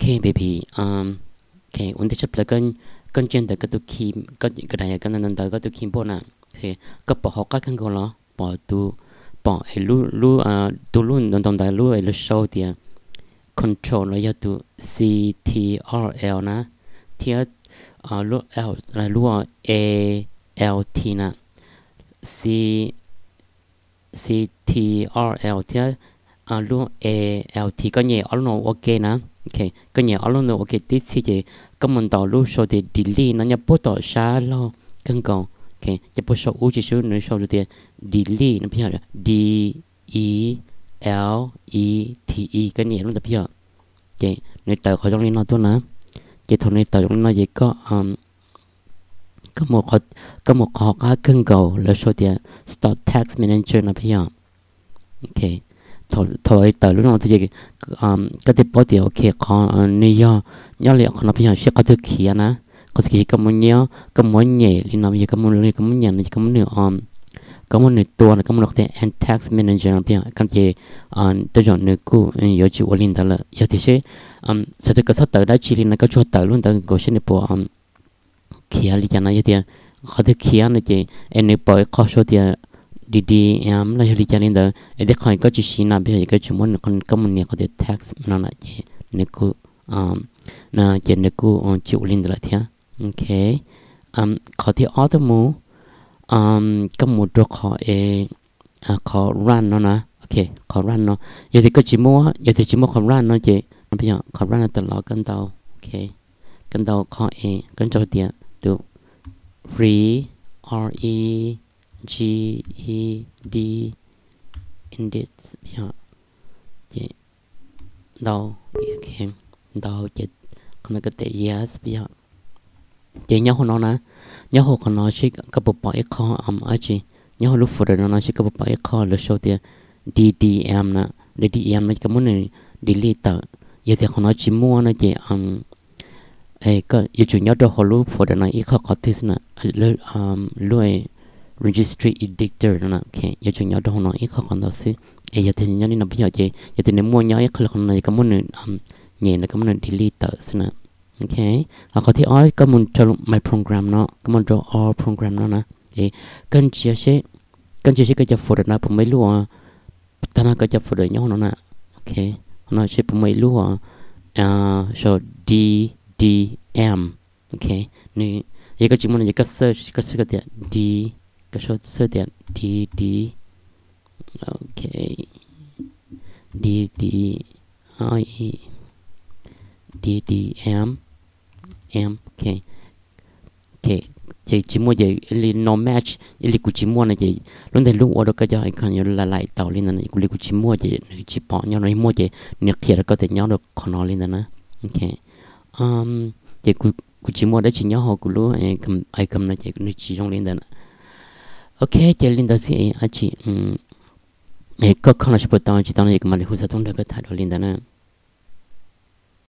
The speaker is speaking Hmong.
Ok baby, um, ok, ua ntej tshaj plaws koj ntsia ntawm koj tus key, koj kawm daim koj ntawm ntawm koj tus keyboard na. Ok, koj pom hauv qab kawg nkaus los pom tus, pom es lub, lub, tus lub ntawm ntawm ntawd lub es lawv sau tias control los yog tus C T R L na, thiab lub L, lub A L T na, C, C T R L thiab lub A L T, koj nyem ob lub no ua ke na. Ok, koj nyem ob lub no ua ke tib txhij ces koj mus ntaus lub sau tias delete no nyob puag tom sab laug kawg nkaus. Ok, ces puag saum ub tsis sub nws sau tias delete no peb yog D E L E T E, koj nyem lub ntawd peb yog. Ces nws tawm qhov zoo li no tuaj na. Ces thaum nws tawm zoo li no ces koj, koj mus qhov qab kawg nkaus lawv sau tias Start Task Manager no peb yog. Ok, thaum tawm lub no ces koj thiaj paub tias ok qhov nws yog nyob li qhov no peb yog seb qhov twg khiav na. Qhov twg khiav koj muab nyob, koj muab nyem li no, yog koj muab, koj muab nyem no ces koj muab nws, koj muab nws tua no, koj muab nws qhov tias Add Task Manager no peb yog, ces tej zaum nws kuj yuav tsis ua li ntawd lawm. Yog tias seb txawm tias koj txhob tawm dab tsi li no, koj tsuas tawm lub ntawd nkaus seb nws puas khiav li cas no. Yog tias qhov twg khiav no ces es nws pom ib qho sau tias D D M los yog li cas li ntawd es tej qho koj tsis siv no peb yog, koj tsis muab nws, koj mus nias qhov tias task no na ces nws kuj, ces nws kuj tsis ua li ntawd lawm thiab. Ok, qhov thib ob tuaj mus, koj mus rau qhov es qhov run no na. Ok, qhov run no, yog tias koj tsis muaj, yog tias tsis muaj qhov run no ces no peb yog qhov run no tawm los koj ntaus, ok, koj ntaus qhov es koj ntaus tias tus re, R E G E D, index, yog, ces ntaus, ok, ntaus ces qhov no koj tes yes peb yog. Ces nyob hauv no na, nyob hauv qhov no seb koj puas pom ib qho dab tsi, nyob hauv lub folder no no seb koj puas pom ib qho lawv sau tias D D M na. D D M no koj muab nws delete tawm. Yog tias qhov no tsis muaj no ces yuav tsum nyob rau hauv lub folder no ib qho qhov twg xwb na, lub Registry Editor no na, ok, yuav tsum nyob rau hauv no ib qho qhov ntawd xwb. Es yog tias nyob li no peb yog ces yog tias nws muaj nyob ib qho li qhov no no ces koj muab nws nyem no, koj muab nws delete tawm xwb na. Ok, ho qhov thib ob koj mus rau My Program no, koj mus rau All Program no na. Es koj ntsia seb, koj ntsia seb koj cov folder no puas muaj ib lub, tag no koj cov folder nyob hauv no na. Ok, hauv no seb puas muaj ib lub sau D D M. Ok, nws, yog koj tsis muaj no ces koj search, koj search koj tias D, koj search tias D D, ok, D D, D D M, M, ok. Ok, ces tsis muaj ces ib li no match, ib li kuv tsis muaj no ces lub ntawd lub ua rau koj cov icon yuav laim laim tau li ntawd na. Kuv li kuv tsis muaj ces nws tsis pom, nyob no muaj ces nws qhia rau koj tias nyob rau qhov no li ntawd na. Ok, ces kuv tsis muaj dab tsi nyob hauv kuv lub icon no ces nws tsis zoo li ntawd na. Ok, ces li ntawd xwb es dab tsi, koj kho no seb puas tau tsis tau no ces kuv mam li hu xov tooj nrog koj tham dua li ntawd na.